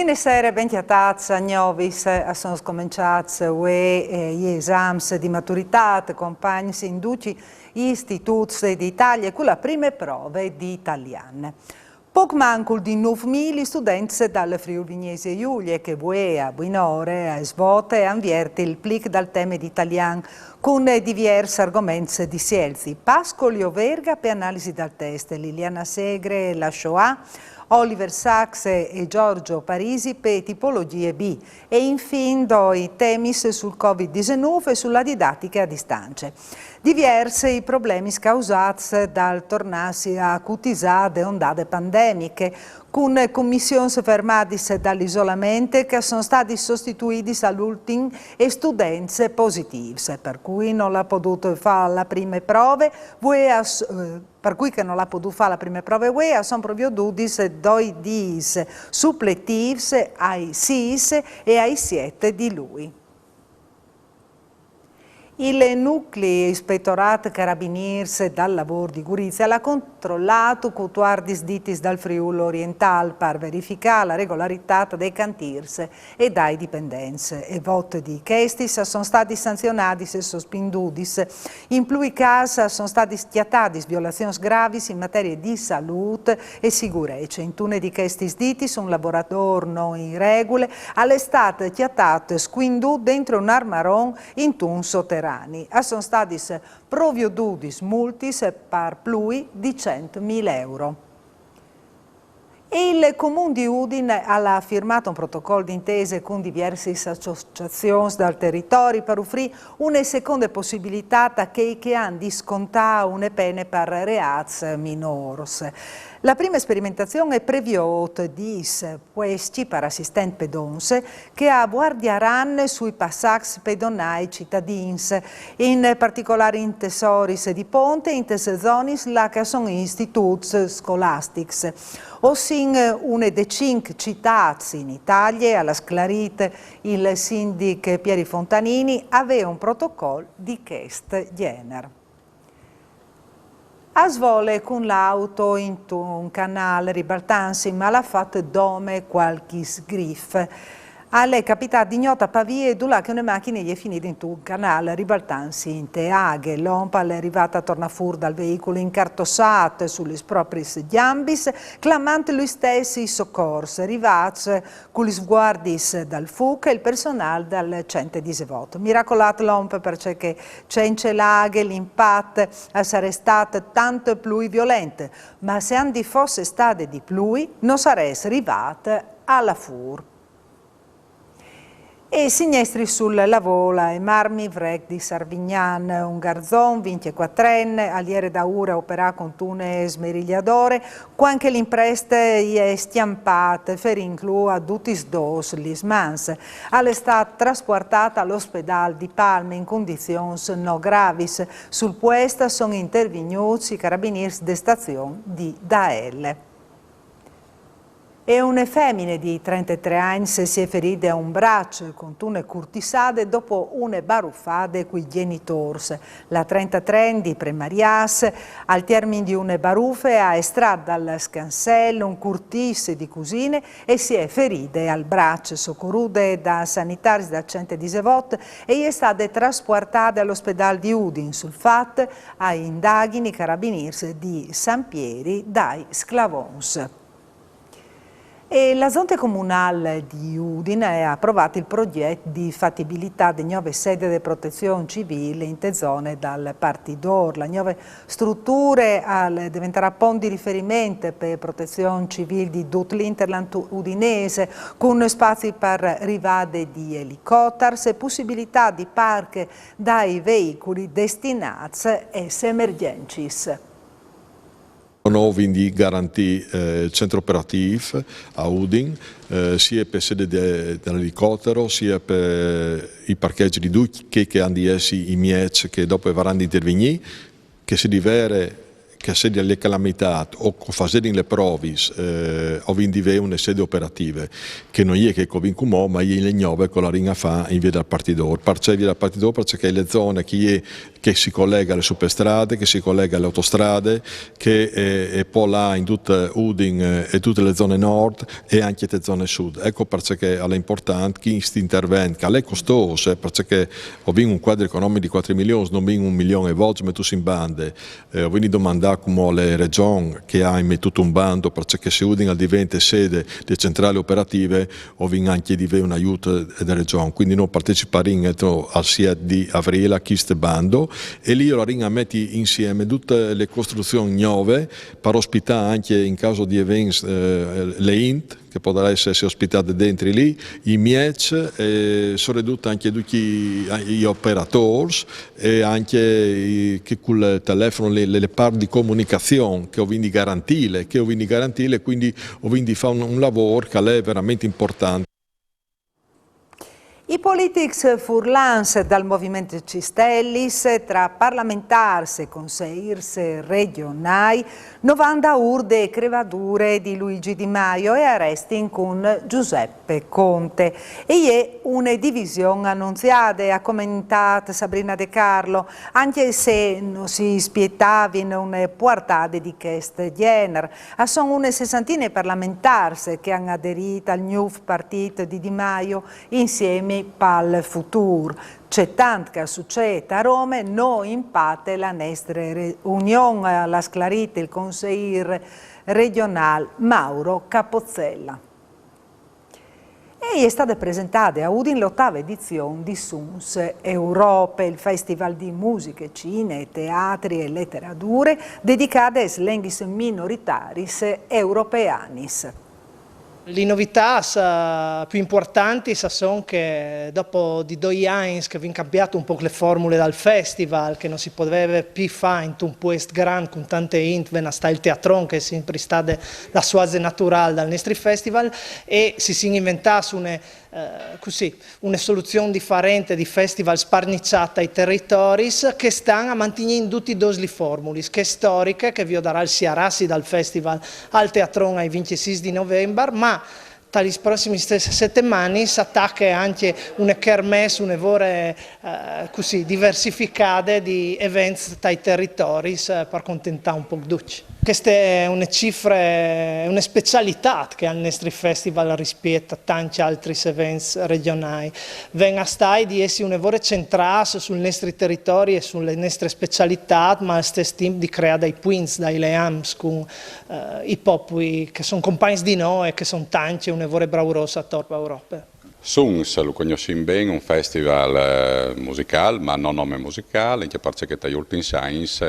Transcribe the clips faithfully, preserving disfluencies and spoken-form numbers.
Buine sere, ben cjatâts a Gnovis. A son scomençâts vuê, eh, i esams di maturitât compagns in ducj i istitûts di Italie cu la prime prove di talian. Pôc mancul di nûf mil i students dal Friûl Vignesie Julie che vuê a buinore a Svote a àn viert il plic dal teme di talian cun diviers argoments di sielzi: Pascoli o Verga pe analisi dal test, Liliana Segre, la Shoah, Oliver Sacks e Giorgio Parisi pe tipologjie B, e infin doi temis sul Covid disenûf e su la didatiche a distance. Diviers i problemis causâts dal tornâsi a acutisâ de ondade pandemiche, cun comissions fermadis dal isolament che a son stadis sostituidis al ultin e students positîfs, par cui nol à podût fâ la prime prove, vuê a s-, eh, par cui che nol à podût fâ la prime prove vuê, a son proviodudis doi dîs supletîfs ai sîs e ai siet di Lui. Il nucli Ispettorât Carabinîrs dal Lavôr di Gurize al à controlât cutuardis ditis dal Friûl orientâl par verificâ la regolaritât dai cantîrs e dai dipendents. E vot di chestis a son stadis sanzionadis e sospindudis. In plui câs a son stadis cjatadis violazions gravis in materie di salût e sigurece. Intune di chestis ditis, un lavoradôr no in regule al è stât cjatât scuindût dentri un armaron intun soterani. A son stadis proviodudis multis par plui di cent mil euro. Il Comun di Udin al à firmât un protocol di intese cun diviersis associazions dal teritori par ufrî une seconde pussibilitât a chei che a àn di scontâ une pene par reâts minôrs. La prime sperimentazion e previôt dîs puescj par assistent pedons che a vuardiaran sui passaçs pedonâi citadins, in particolâr intes oris di ponte, intes zonis là che a son i istitûts scolastics. O sin une di cinc citâts in Italie, al à sclarît il sindic Pieri Fontanini, a vê un protocol di chest gjenar. A svole cun l'auto intun canâl ribaltantsi, ma al à fat dome cualchi sgrif. Al è capitât di gnot a Pavie, dulà che une machine e je finide intun canâl ribaltantsi inte aghe. L'omp al è rivât a tornâ fûr dal veicul incartossât su lis propriis gjambis, clamant lui stès i socors, rivâts cu lis vuardiis dal fûc e il personâl dal cent e disevot. Miracolât l'omp, parcè che cence la aghe l'impat al sarès stât tant plui violent, ma se a 'nd i fosse stade di plui, no sarès rivât a lâ fûr. E siniestris sul lavôr, la Emarmi, vrec di Sarvignan. Un garzon vincjecuatrenne al jere daûr a operâ cuntune smerigliadore, cuant che l'imprest i è scjampât, ferintlu a dutis dôs lis mans. Al è stât traspuartât al ospedâl di Palme in condizions no gravis. Sul puest a son intervignûts i carabinîrs de stazion di Daele. E une femine di trentetrê agns si è feride a un braç cuntune curtissade dopo une barufade cui gjenitôrs. La trentetrê di Premariâs, al tiermin di une barufe, e à estrât dal scansel un curtìs di cusine e si è feride al braç. Socorude da sanitaris dal cent e disevot, e je stade traspuartade al ospedâl di Udin. Sul fat a indaghino i carabinîrs di San Pieri dai Sclavons. E la zonte comunâl di Udin e à aprovât il progjet di fatibilitât de gnove sede de protezion civîl inte zone dal Partidôr. La gnove struture al deventarà pont di riferiment pe protezion civîl di dut l'interland udinês, cun spazi par rivade di elicotars e pussibilitât di parc dai veicui destinâts aes emergjencis. Nô o vin di garantî, eh, il centri operatîf a Udin, eh, sie pe sede de, dal elicotero, sie pe i parchegj di ducj chei che a àn di jessi i mieçs che dopo a varan di intervignî, che a sedi vere, che a sedi la calamitât o che o fasedin lis provis, eh, o vin di vê une sede operative, che no je chê che o vin cumò, ma e je la gnove che o larìn a fâ in vie dal Partidôr. Parcè vie dal Partidôr? Parcè che e je la zone che e je che si collega alle superstrade, che si collega alle autostrade, che eh, e po' là in tutta Udin eh, e tutte le zone nord e anche le zone sud. Ecco perché è importante che questo intervento, che è costoso, eh, perché ho vinto un quadro economico di quattro milioni, non vinto un milione e volto metto in bande, eh, ho vinto domandare come le regioni che hanno mettuto un bando, perché se Udin diventa sede di centrali operative, ho vinto anche di avere un aiuto della regione. Quindi noi parteciperemo al sia di aprile a questo bando e lì io la ringa metti insieme tutte le costruzioni nuove per ospitare anche in caso di eventi eh, le int che potrà essere ospitate dentro lì, i miec, eh, soprattutto anche tutti gli operatori e anche i, che col telefono le, le, le par di comunicazione che ho quindi garantile, che ho quindi garantile, quindi ho quindi fa un, un lavoro che è veramente importante. I politics furlans dal Moviment Cistellis tra parlamentars e conseirs regionai no van daur de crevadure di Luigi Di Maio e a restin cun Giuseppe Conte. E je une division annunziade, ha commentat Sabrina De Carlo, anche se no si spietavin une puartade di chest gener. A son une sessantine parlamentars che han aderit al gnûf partit di Di Maio Insiemi pal futûr. Cetant che al sucêt a Rome no impate la nestre union, al à sclarît il conseîr regjonâl Mauro Capozzella. E je stade presentade a Udin la otave edizion di Suns Europe, il festival di musiche, cine, teatri e leteradure dedicade aes lenghis minoritaris europeanis. Lis novitâts plui impuartantis a son che dopo di doi agns che o vin cambiât un pôc la formule dal festival, che no si podeve plui fâ intun puest grant cun tante int, ven a stâ il teatron che e je simpri stade la suaze naturâl dal nestri festival, e si sin inventâts une cussì, une soluzion diferente di festival sparniçât tai teritoris che a stan a mantignî dutis dôs lis formulis, chê storiche che o viodarà il siarâsi dal festival al teatron ai vincjesîs di Novembar, ma tai prossimis setemanis a tache ancje une kermesse, une vore cussì diversificade di events tai teritoris par contentâ un pôc ducj. Cheste e je une cifre, une specialitât che al nestri festival rispiet a tancj altris events regjonâi. Ven a stâi di jessi une vore centrâts sul nestri teritori e su la nestre specialitât, ma al stes timp di creâ dai puints, dai leams cun i popui che a son compagns di nô e che a son tancj e une vore braurôs ator pe Europe. Suns lu cognossìn ben, un festival musicâl, ma no nome musicâl, ancje parcè che tai ultins agns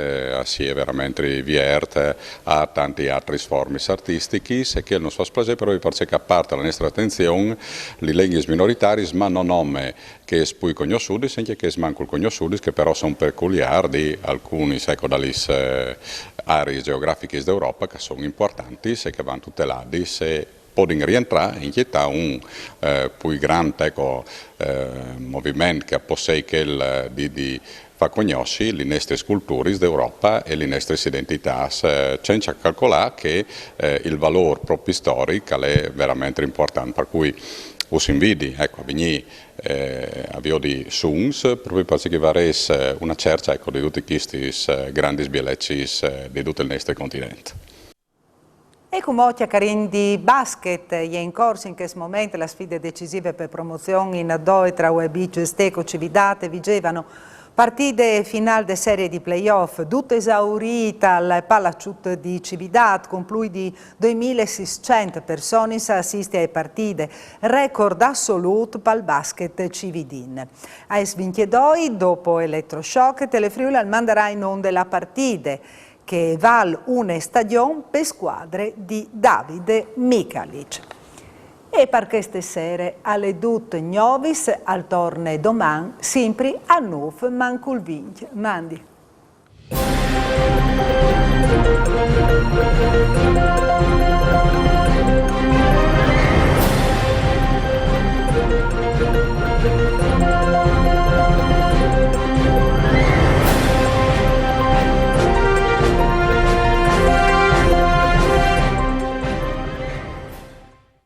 si è verementri viert a tantis altris formis artistichis, e chel nus fâs plasê propit parcè che al puarte la nestre atenzion lis lenghis minoritariis, ma no nome chês plui cognossudis, ancje chês mancul cognossudis, che però a son peculiârs di alcunis, eco, da lis areis gjeografichis di Europe che a son impuartantis e che a van tuteladis e a podin rientrâ ancje ta un plui grant, eco, moviment che al pues sei chel di, di fâ cognossi lis nestris culturis di Europe e lis nestris identitâts, cence calcolâ che il valôr propit storic al è verementri impuartant, par cui us invidi, eco, a vignî a viodi Suns, propit parcè che o varês une cerce, eco, di dutis chestis grandis bielecis di dut il nestri continent. E cumò o cjacarìn di basket. E je in cors in chest moment la sfide decisive pe promozion in A doi tra Ue Biç Stecco Cividât e Vigevano. Partide finâl de serie di play-off, dut esaurît al palaçut di Cividât, cun plui di doi mil e sîscent personis a assisti ae partide, record assolût pal basket cividin. Aes vincjedoi, dopo Electroshock, Telefriûl al mandarà in onde la partide che e vâl une stagjon pe scuadre di Davide Micalic. E par cheste sere al è dut. Gnovis al torne doman, simpri a nûf mancul vincj. Mandi.